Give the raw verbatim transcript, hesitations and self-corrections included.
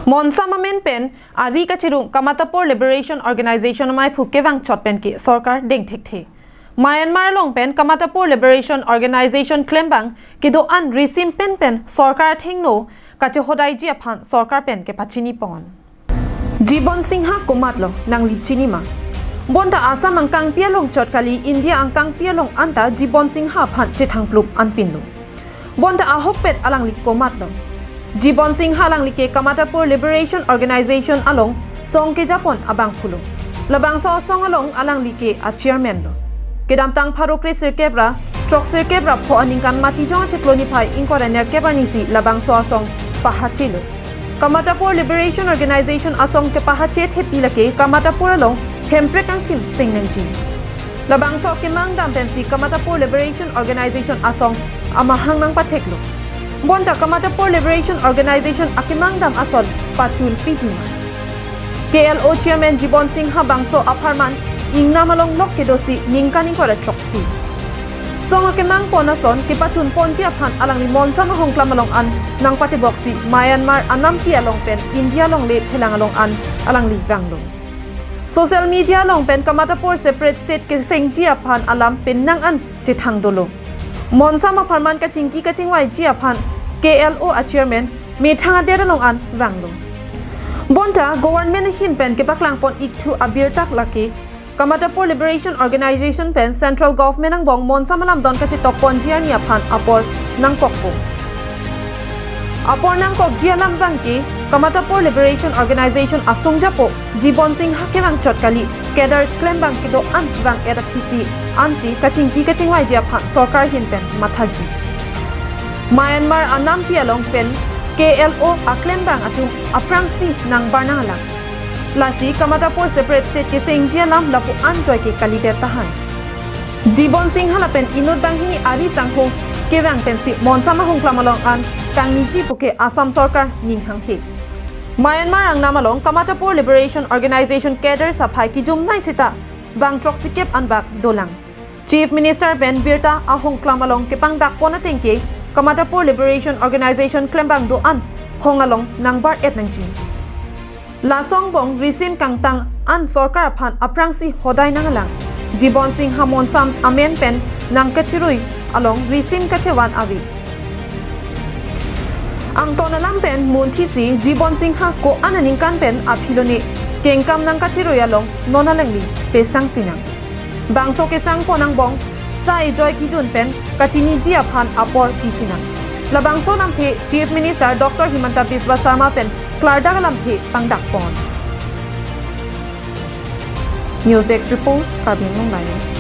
Monsam amen pen ari kachirung Kamatapur Liberation Organization amei aphu kevang chot pen ke sorkar dengthekthe. Myanmar along pen Kamatapur Liberation Organization klembang kedo-an risim pen pen sorkar athengno kachehodaiji aphan sorkar pen kepachini pon. Jibon Singha komatlo, nangli chini ma? Bonta Assam angkangpi along chot kali, India angkangpi along anta Jibon Singha aphan chethangplup anpinlo. Bonta ahokpet alangli komatlo? Jibon Singha alangli ke Kamatapur Liberation Organization along song kejapon abangphulo. Labangso asong along alangli ke a chairman lo. Kedamtang pharo kre sirkep ra throk sirkep ra pho aningkan Matijong achiklo niphai ingkoi ra nerkep arnisi labangso asong pahachelo. Kamatapur Liberation Organization asong kepahachethe pi lake Kamatapur along Hemprek angthim sing nangji. Labangso akemang dam pensi Kamatapur Liberation Organization asong amahang nangpatheklo. Bonta Kamatapur Liberation Organization akemang dam ason pachunpiji ma? K L O chairman Jibon Singha bangso apharman ingnam along lok kedosi ningkan ingkoi ra throksi. Song akemang pon ason kepachun ponji aphan alangli Monsam ahongklam along an nangpateboksi Myanmar anampi along pen India longle phelang along an alangli vanglo. Social media along pen Kamatapur separate state kesengji aphan alam penang an chethang dolo. Monsam apharman kachingki kachingvaiji aphan K L O a chairman methang adet along an vanglo. Bonta government ahin pen kepaklang pon ikthu abirta lake Kamatapur Liberation Organization pen Central Government angbong Monsam alam don kachetok ponji arni aphan apor nangkokpo. Apor nangkokji alam abang ke Kamatapur Liberation Organization asong japo Jibon Singha kevang chot kali, cadres klembang kedo-an vang-et aphisi ansi kachingki kachingvaiji aphan sorkar ahin pen mathaji. Myanmar anampi along pen K L O aklembang atum aphrangsi nangbar nanglang. Lasi Kamatapur separate state kesengji alam lapu-an joy ke kalidet tahai. Jibon Singha lapen inut banghini ari sangho kevang pensi Monsam ahongklam along an kangniji puke Assam sorkar ninghanghe. Myanmar angnam along Kamatapur Liberation Organization cadres aphai kejumnei seta bang throksikep anbak dolang. Chief Minister pen birta ahongklam along kepangdak pon ateng ke Kamatapur Liberation Organization klembang do-an hong along nangbar-et nangji. Laso angbong risim kangtang an sorkar aphan aphrangsi hodai nanglang. Jibon Singha Monsam amen pen nangkachirui along risim kachevan ave. Angton alam pen munthisi Jibon Singha ko-an aningkan pen aphi lone kengkam nangkachirui along non alangli pesang sinang. Bangso kesang pon angbong sa ejoy kejun pen kachiniji aphan apor pi sinang. Labangso lamthe Chief Minister Doctor Himanta Biswa Sarma pen klardak alamthe pangdak pon. News Desk Report, Karbi Anglong Live.